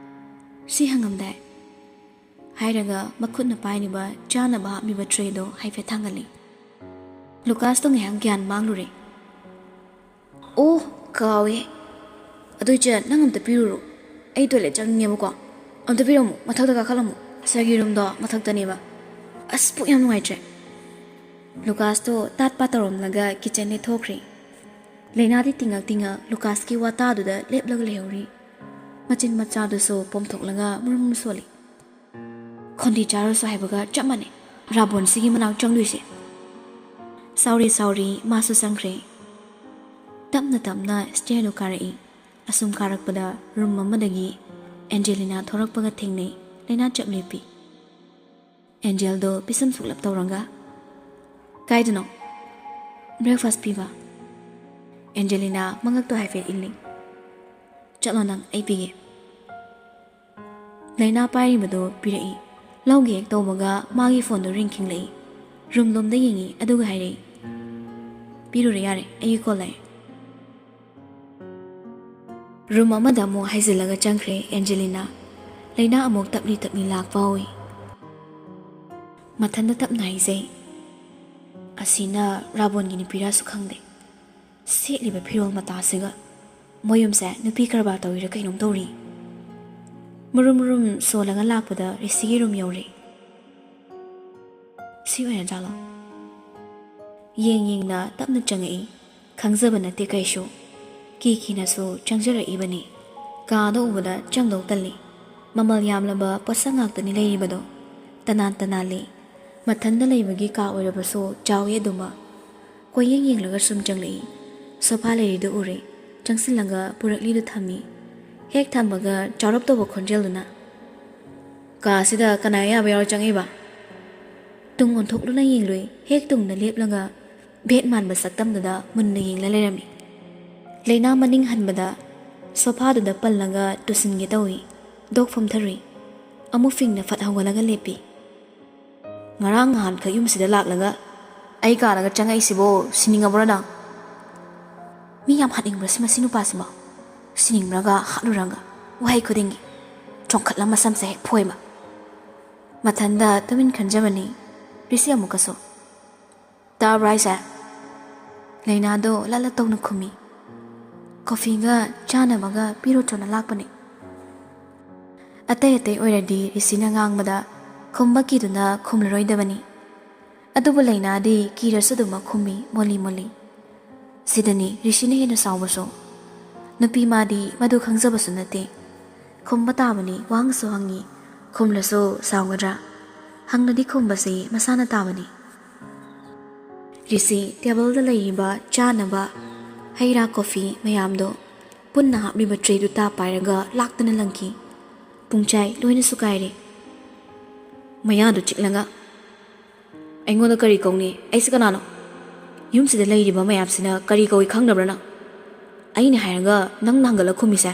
"ꯁꯤ ꯍꯪꯉꯝꯗꯥꯏ?" ꯍꯥꯏꯔꯒ ꯃꯈꯨꯠꯅ ꯄꯥꯏꯔꯤꯕ ꯆꯥꯅꯕ ꯍꯥꯞꯂꯤꯕ ꯇ꯭ꯔꯦꯗꯣ ꯍꯥꯏꯐꯦꯠ ꯊꯥꯡꯒꯠꯂꯤ꯫ ꯂꯨꯀꯥꯁꯇꯣ ꯉꯥꯏꯍꯥꯛ ꯒ꯭ꯌꯥꯟ ꯃꯥꯡꯂꯨꯔꯦ꯫ "ꯑꯣ, ꯀꯥꯎꯋꯦ꯫ ꯑꯗꯨ ꯏꯆꯦ, ꯅꯪ ꯑꯝꯇ ꯄꯤꯔꯨꯔꯣ꯫ ꯑꯩ ꯇꯣꯏꯂꯦꯠ ꯆꯪꯅꯤꯡꯉꯦꯕꯀꯣ꯫ ꯑꯝꯇ ꯄꯤꯔꯝꯃꯣ, ꯃꯊꯛꯇ ꯀꯥꯈꯠꯂꯝꯃꯣ꯫ ꯁꯥꯔꯒꯤ ꯔꯨꯝꯗꯣ ꯃꯊꯛꯇꯅꯦꯕ꯫ ꯑꯁ, ꯄꯨꯛ ꯌꯥꯝ ꯅꯨꯡꯉꯥꯏꯇ꯭ꯔꯦ꯫" ꯂꯨꯀꯥꯁꯇꯣ ꯇꯥꯠ ꯄꯥꯠ ꯇꯧꯔꯝꯂꯒ ꯀꯤꯠꯆꯟꯗ ꯊꯣꯛꯈ꯭ꯔꯦ꯫ ꯂꯩꯅꯥꯗꯤ ꯇꯤꯡꯉꯛ ꯇꯤꯡꯉꯛ ꯂꯨꯀꯥꯁꯀꯤ ꯋꯥꯇꯥꯗꯨꯗ ꯂꯦꯞꯂꯒ ꯂꯩꯍꯧꯔꯤ꯫ ꯃꯆꯤꯟ ꯃꯆꯥꯗꯨꯁꯨ ꯄꯣꯝꯊꯣꯛꯂꯒ ꯃꯔꯨꯝ ꯁꯣꯜꯂꯤ꯫ "ꯈꯣꯟꯗꯤ ꯆꯥꯔꯁꯨ" ꯍꯥꯏꯕꯒ ꯆꯞ ꯃꯥꯟꯅꯩ꯫ ꯔꯥꯕꯣꯟꯁꯤꯒꯤ ꯃꯅꯥꯛ ꯆꯪꯗꯣꯏꯁꯦ꯫ ꯁꯥꯎꯔꯤ ꯁꯥꯎꯔꯤ ꯃꯥꯁꯨ ꯆꯪꯈ꯭ꯔꯦ꯫ ꯇꯞꯅ ꯇꯞꯅ ꯁ꯭ꯇꯦꯌꯔꯗꯨ ꯀꯥꯔꯛꯏ꯫ ꯑꯁꯨꯝ ꯀꯥꯔꯛꯄꯗ ꯔꯨꯝ ꯑꯃꯗꯒꯤ ꯑꯦꯟꯖꯦꯂꯤꯅꯥ ꯊꯣꯔꯛꯄꯒ ꯊꯦꯡꯅꯩ꯫ ꯂꯩꯅꯥ ꯆꯞ ꯂꯦꯞꯄꯤ꯫ ꯑꯦꯟꯖꯦꯜꯗꯣ ꯄꯤꯁꯨꯝ ꯁꯨꯛꯂꯞ ꯇꯧꯔꯒ, "ꯀꯥꯏꯗꯅꯣ?" "ꯕ꯭ꯔꯦꯛꯐꯥꯁ ꯄꯤꯕ꯫" ꯑꯦꯟꯖꯦꯂꯤꯅꯥ ꯃꯉꯛꯇꯣ ꯍꯥꯏꯐꯦꯠ ꯏꯜꯂꯤ꯫ "ꯆꯠꯂꯣ ꯅꯪ, ꯑꯩ ꯄꯤꯒꯦ꯫" ꯂꯩꯅꯥ ꯄꯥꯏꯔꯤꯕꯗꯨ ꯄꯤꯔꯛꯏ꯫ ꯂꯧꯒꯦ ꯍꯦꯛ ꯇꯧꯕꯒ ꯃꯥꯒꯤ ꯐꯣꯟꯗꯨ ꯔꯤꯡ ꯈꯤꯡꯂꯛꯏ꯫ ꯔꯨꯝ ꯂꯣꯝꯗ ꯌꯦꯡꯉꯤ, ꯑꯗꯨꯒ ꯍꯥꯏꯔꯛꯏ, "ꯄꯤꯔꯨꯔꯦ ꯌꯥꯔꯦ, ꯑꯩꯒꯤ ꯀꯣꯜ ꯂꯥꯛꯑꯦ꯫" ꯔꯨꯝ ꯑꯃꯗ ꯑꯃꯨꯛ ꯍꯥꯏꯖꯤꯜꯂꯒ ꯆꯪꯈ꯭ꯔꯦ ꯑꯦꯟꯖꯦꯂꯤꯅꯥ꯫ ꯂꯩꯅꯥ ꯑꯃꯨꯛ ꯇꯞꯂꯤ ꯇꯞꯂꯤ ꯂꯥꯛꯄ ꯍꯧꯏ꯫ ꯃꯊꯟꯇ ꯇꯞꯅ ꯍꯥꯏꯖꯩ, "ꯑꯁꯤꯅ ꯔꯥꯕꯣꯟꯒꯤ ꯅꯨꯄꯤꯔꯥꯁꯨ ꯈꯪꯗꯦ꯫ ꯁꯦꯠꯂꯤꯕ ꯐꯤꯔꯣꯜ ꯃꯇꯥꯁꯤꯒ꯫ ꯃꯣꯏ ꯌꯨꯝꯁꯦ ꯅꯨꯄꯤ ꯀꯔꯕꯥꯔ ꯇꯧꯔꯤꯔꯥ ꯀꯩꯅꯣꯝ ꯇꯧꯔꯤ꯫" ꯃꯔꯨꯝ ꯃꯔꯨꯝ ꯁꯣꯜꯂꯒ ꯂꯥꯛꯄꯗ ꯔꯤꯁꯤꯒꯤ ꯔꯨꯝ ꯌꯧꯔꯦ꯫ "ꯁꯤ ꯑꯣꯏꯔꯖꯥꯠꯂꯣ?" ꯌꯦꯡ ꯌꯦꯡꯅ ꯇꯞꯅ ꯆꯪꯉꯛꯏ꯫ ꯈꯪꯖꯕ ꯅꯠꯇꯦ ꯀꯩꯁꯨ꯫ ꯀꯤ ꯀꯤꯅꯁꯨ ꯆꯪꯖꯔꯛꯏꯕꯅꯤ꯫ ꯀꯥꯗ ꯎꯕꯗ ꯆꯪꯗꯧ ꯇꯜꯂꯤ꯫ ꯃꯃꯜ ꯌꯥꯝꯂꯕ ꯄꯣꯠꯁꯛ ꯉꯥꯛꯇꯅꯤ ꯂꯩꯔꯤꯕꯗꯣ꯫ ꯇꯅꯥꯟ ꯇꯅꯥꯜꯂꯤ꯫ ꯃꯊꯟꯗ ꯂꯩꯕꯒꯤ ꯀꯥ ꯑꯣꯏꯔꯕꯁꯨ ꯆꯥꯎꯏ ꯑꯗꯨꯃꯛ꯫ ꯀꯣꯏꯌꯦꯡ ꯌꯦꯡꯂꯒ ꯁꯨꯝ ꯆꯪꯂꯛꯏ꯫ ꯁꯣꯐꯥ ꯂꯩꯔꯤꯗꯨ ꯎꯔꯦ꯫ ꯆꯪꯁꯤꯜꯂꯒ ꯄꯨꯔꯛꯂꯤꯗꯨ ꯊꯝꯃꯤ꯫ ꯍꯦꯛ ꯊꯝꯕꯒ ꯆꯥꯎꯔꯞ ꯇꯧꯕ ꯈꯣꯟꯖꯦꯜꯗꯨꯅ, "ꯀꯥꯁꯤꯗ ꯀꯅꯥ ꯑꯌꯥꯕ ꯌꯥꯎꯔ ꯆꯪꯉꯛꯏꯕ?" ꯇꯨꯡ ꯑꯣꯟꯊꯣꯛꯂꯨꯅ ꯌꯦꯡꯂꯨꯏ꯫ ꯍꯦꯛ ꯇꯨꯡꯗ ꯂꯦꯞꯂꯒ ꯚꯦꯠ ꯃꯥꯟꯕ ꯁꯛꯇꯝꯗꯨꯗ ꯃꯨꯟꯅ ꯌꯦꯡꯂ ꯂꯩꯔꯝꯃꯤ꯫ ꯂꯩꯅꯥ ꯃꯅꯤꯡ ꯍꯟꯕꯗ ꯁꯣꯐꯥꯗꯨꯗ ꯄꯜꯂꯒ ꯇꯨꯁꯤꯟꯒꯦ ꯇꯧꯏ꯫ ꯗꯣꯛ ꯐꯝꯊꯔꯨꯏ꯫ ꯑꯃꯨꯛ ꯐꯤꯡꯅ ꯐꯠ ꯍꯧꯒꯠꯂꯒ ꯂꯦꯞꯄꯤ꯫ "ꯉꯔꯥꯡ ꯅꯍꯥꯟꯈꯛ ꯌꯨꯝꯁꯤꯗ ꯂꯥꯛꯂꯒ ꯑꯩ ꯀꯥꯔꯒ ꯆꯪꯉꯛꯏꯁꯤꯕꯣ ꯁꯤꯅꯤꯡꯉꯕ꯭ꯔꯣ ꯅꯪ?" ꯃꯤ ꯌꯥꯝ ꯍꯥꯠꯅꯤꯡꯕ꯭ꯔꯥ ꯁꯤ ꯃꯁꯤ ꯅꯨꯄꯥꯁꯤꯃ? ꯁꯤꯅꯤꯡꯕ꯭ꯔꯒ ꯍꯥꯠꯂꯨꯔꯒ ꯋꯥꯍꯩ ꯈꯨꯗꯤꯡꯒꯤ ꯆꯣꯡꯈꯠꯂ ꯃꯁꯝꯁꯦ ꯍꯦꯛ ꯐꯣꯏꯕ꯫ ꯃꯊꯟꯗ ꯇꯨꯃꯤꯟ ꯈꯟꯖꯕꯅꯤ꯫ ꯔꯤꯁꯤ ꯑꯃꯨꯛꯀꯁꯨ, "ꯇꯥꯕ꯭ꯔꯥ ꯍꯥꯏꯁꯦ?" ꯂꯩꯅꯥꯗꯣ ꯂꯠꯂ ꯇꯧꯅ ꯈꯨꯝꯃꯤ꯫ "ꯀꯣꯐꯤꯒ ꯆꯥꯅꯕꯒ ꯄꯤꯔꯨꯆꯣꯅ ꯂꯥꯛꯄꯅꯦ꯫" ꯑꯇꯩ ꯑꯇꯩ ꯑꯣꯏꯔꯗꯤ ꯔꯤꯁꯤꯅ ꯉꯥꯡꯕꯗ ꯈꯨꯝꯕ ꯀꯤꯗꯨꯅ ꯈꯨꯝꯂꯔꯣꯏꯗꯕꯅꯤ꯫ ꯑꯗꯨꯕꯨ ꯂꯩꯅꯥꯗꯤ ꯀꯤꯔꯁꯨ ꯑꯗꯨꯃꯛ ꯈꯨꯝꯃꯤ, ꯃꯣꯜꯂꯤ ꯃꯣꯜꯂꯤ꯫ ꯁꯤꯗꯅꯤ ꯔꯤꯁꯤꯅ ꯍꯦꯟꯅ ꯁꯥꯎꯕꯁꯨ꯫ ꯅꯨꯄꯤ ꯃꯥꯗꯤ ꯃꯗꯨ ꯈꯪꯖꯕꯁꯨ ꯅꯠꯇꯦ꯫ ꯈꯨꯝꯕ ꯇꯥꯕꯅꯤ, ꯋꯥꯍꯪꯁꯨ ꯍꯪꯉꯤ, ꯈꯨꯝꯂꯁꯨ ꯁꯥꯎꯒꯗ꯭ꯔꯥ? ꯍꯪꯂꯗꯤ ꯈꯨꯝꯕꯁꯤ ꯃꯁꯥꯅ ꯇꯥꯕꯅꯤ꯫ ꯔꯤꯁꯤ ꯇꯦꯕꯜꯗ ꯂꯩꯔꯤꯕ ꯆꯥꯅꯕ ꯍꯩ ꯔꯥ, ꯀꯣꯐꯤ ꯃꯌꯥꯝꯗꯣ ꯄꯨꯟꯅ ꯍꯥꯞꯂꯤꯕ ꯇ꯭ꯔꯦꯗꯨ ꯇꯥ ꯄꯥꯏꯔꯒ ꯂꯥꯛꯇꯅ ꯂꯪꯈꯤ꯫ ꯄꯨꯡꯆꯥꯏ ꯂꯣꯏꯅꯁꯨ ꯀꯥꯏꯔꯦ꯫ ꯃꯌꯥꯗꯨ ꯆꯤꯛꯂꯒ, "ꯑꯩꯉꯣꯟꯗ ꯀꯔꯤ ꯀꯧꯅꯤ? ꯑꯩꯁꯤ ꯀꯅꯥꯅꯣ? ꯌꯨꯝꯁꯤꯗ ꯂꯩꯔꯤꯕ ꯃꯌꯥꯝꯁꯤꯅ ꯀꯔꯤ ꯀꯧꯏ ꯈꯪꯗꯕ꯭ꯔꯥ ꯅꯪ? ꯑꯩꯅ ꯍꯥꯏꯔꯒ ꯅꯪꯅ ꯍꯪꯒꯠꯂ ꯈꯨꯝꯃꯤꯁꯦ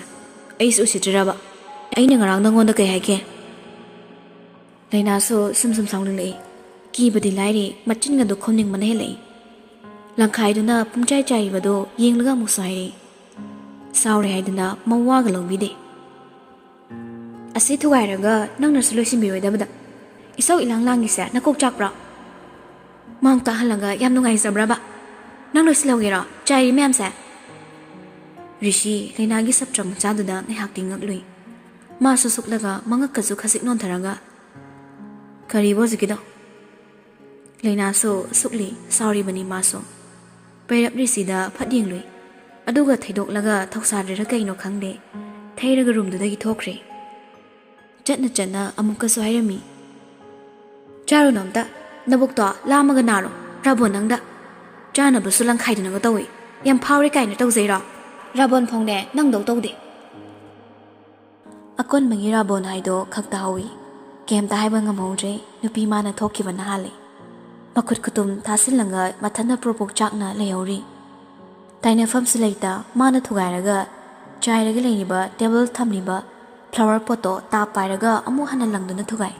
ꯑꯩꯁꯤ ꯎꯁꯤꯠꯇ꯭ꯔꯤꯔꯕ? ꯑꯩꯅ ꯉꯔꯥꯡ ꯅꯪꯉꯣꯟꯗ ꯀꯩ ꯍꯥꯏꯒꯦ?" ꯂꯩꯅꯥꯁꯨ ꯁꯨꯝ ꯁꯨꯝ ꯁꯥꯎꯅꯤꯡꯂꯛꯏ꯫ ꯀꯤꯕꯗꯤ ꯂꯥꯏꯔꯤ, ꯃꯆꯤꯟꯒꯗꯨ ꯈꯨꯝꯅꯤꯡꯕꯅ ꯍꯦꯜꯂꯛꯏ꯫ ꯂꯪꯈꯥꯏꯗꯨꯅ ꯄꯨꯡꯆꯥꯏ ꯆꯥꯏꯔꯤꯕꯗꯨ ꯌꯦꯡꯂꯒ ꯑꯃꯨꯛꯁꯨ ꯍꯥꯏꯔꯛꯏ꯫ ꯁꯥꯎꯔꯦ ꯍꯥꯏꯗꯨꯅ ꯃꯋꯥꯒ ꯂꯧꯕꯤꯗꯦ꯫ "ꯑꯁꯤ ꯊꯨꯒꯥꯏꯔꯒ ꯅꯪꯅꯁꯨ ꯂꯣꯏꯁꯤꯟꯕꯤꯔꯣꯏꯗꯕꯗ ꯏꯁꯧ ꯏꯂꯥꯡ ꯂꯥꯡꯉꯤꯁꯦ ꯅꯀꯣꯛ ꯆꯥꯛꯄ꯭ꯔꯣ? ꯃꯥꯡ ꯇꯥꯛꯍꯜꯂꯒ ꯌꯥꯝ ꯅꯨꯡꯉꯥꯏꯖꯕ꯭ꯔꯕ? ꯅꯪ ꯂꯣꯏꯁꯤꯜꯍꯧꯒꯦꯔꯣ ꯆꯥꯏꯔꯤ ꯃꯌꯥꯝꯁꯦ?" ꯔꯤꯁꯤ ꯂꯩꯅꯥꯒꯤ ꯁꯞꯇ꯭ꯔ ꯃꯆꯥꯗꯨꯗ ꯉꯥꯏꯍꯥꯛꯇꯤ ꯉꯛꯂꯨꯏ꯫ ꯃꯥꯁꯨ ꯁꯨꯛꯂꯒ ꯃꯉꯛꯀꯁꯨ ꯈꯖꯤꯛ ꯅꯣꯟꯊꯔꯒ, "ꯀꯔꯤꯕꯣ ꯍꯧꯖꯤꯛꯀꯤꯗꯣ?" ꯂꯩꯅꯥꯁꯨ ꯁꯨꯛꯂꯤ ꯁꯥꯎꯔꯤꯕꯅꯤ ꯃꯥꯁꯨ꯫ ꯄꯩꯔꯞ ꯔꯤꯁꯤꯗ ꯐꯠ ꯌꯦꯡꯂꯨꯏ꯫ ꯑꯗꯨꯒ ꯊꯩꯗꯣꯛꯂꯒ ꯊꯧꯁꯥꯗ꯭ꯔꯤꯔꯥ ꯀꯩꯅꯣ ꯈꯪꯗꯦ, ꯊꯩꯔꯒ ꯔꯨꯝꯗꯨꯗꯒꯤ ꯊꯣꯛꯈ꯭ꯔꯦ꯫ ꯆꯠꯅ ꯆꯠꯅ ꯑꯃꯨꯛꯀꯁꯨ ꯍꯥꯏꯔꯝꯃꯤ, "ꯆꯥꯔꯨꯅꯣ ꯑꯝꯇ, ꯅꯕꯨꯛꯇꯣ ꯂꯥꯝꯃꯒ ꯅꯥꯔꯣ, ꯔꯥꯕꯣꯟ ꯅꯪꯗ꯫ ꯆꯥꯅꯕꯁꯨ ꯂꯪꯈꯥꯏꯗꯅꯒ ꯇꯧꯏ, ꯌꯥꯝ ꯐꯥꯎꯔꯦ ꯀꯥꯏꯅ ꯇꯧꯖꯩꯔꯣ? ꯔꯥꯕꯣꯟ ꯐꯥꯎꯅꯦ ꯅꯪꯗꯧ ꯇꯧꯗꯦ꯫" ꯑꯀꯣꯟꯕꯒꯤ ꯔꯥꯕꯣꯟ ꯍꯥꯏꯗꯣ ꯈꯛ ꯇꯥꯍꯧꯏ꯫ ꯀꯩꯝꯇ ꯍꯥꯏꯕ ꯉꯝꯍꯧꯗ꯭ꯔꯦ꯫ ꯅꯨꯄꯤ ꯃꯥꯅ ꯊꯣꯛꯈꯤꯕꯅ ꯍꯥꯜꯂꯦ꯫ ꯃꯈꯨꯠ ꯈꯨꯇꯨꯝ ꯊꯥꯁꯤꯜꯂꯒ ꯃꯊꯟꯇ ꯄ꯭ꯔꯣꯛ ꯄ꯭ꯔꯣꯛ ꯆꯥꯛꯅ ꯂꯩꯍꯧꯔꯤ꯫ ꯇꯥꯏꯅꯐꯝꯁꯨ ꯂꯩꯇ ꯃꯥꯅ ꯊꯨꯒꯥꯏꯔꯒ ꯆꯥꯏꯔꯒ ꯂꯩꯔꯤꯕ ꯇꯦꯕꯜ ꯊꯝꯂꯤꯕ ꯐ꯭ꯂꯥꯋꯔ ꯄꯣꯠꯇꯣ ꯇꯥꯞ ꯄꯥꯏꯔꯒ ꯑꯃꯨꯛ ꯍꯟꯅ ꯂꯪꯗꯨꯅ ꯊꯨꯒꯥꯏ꯫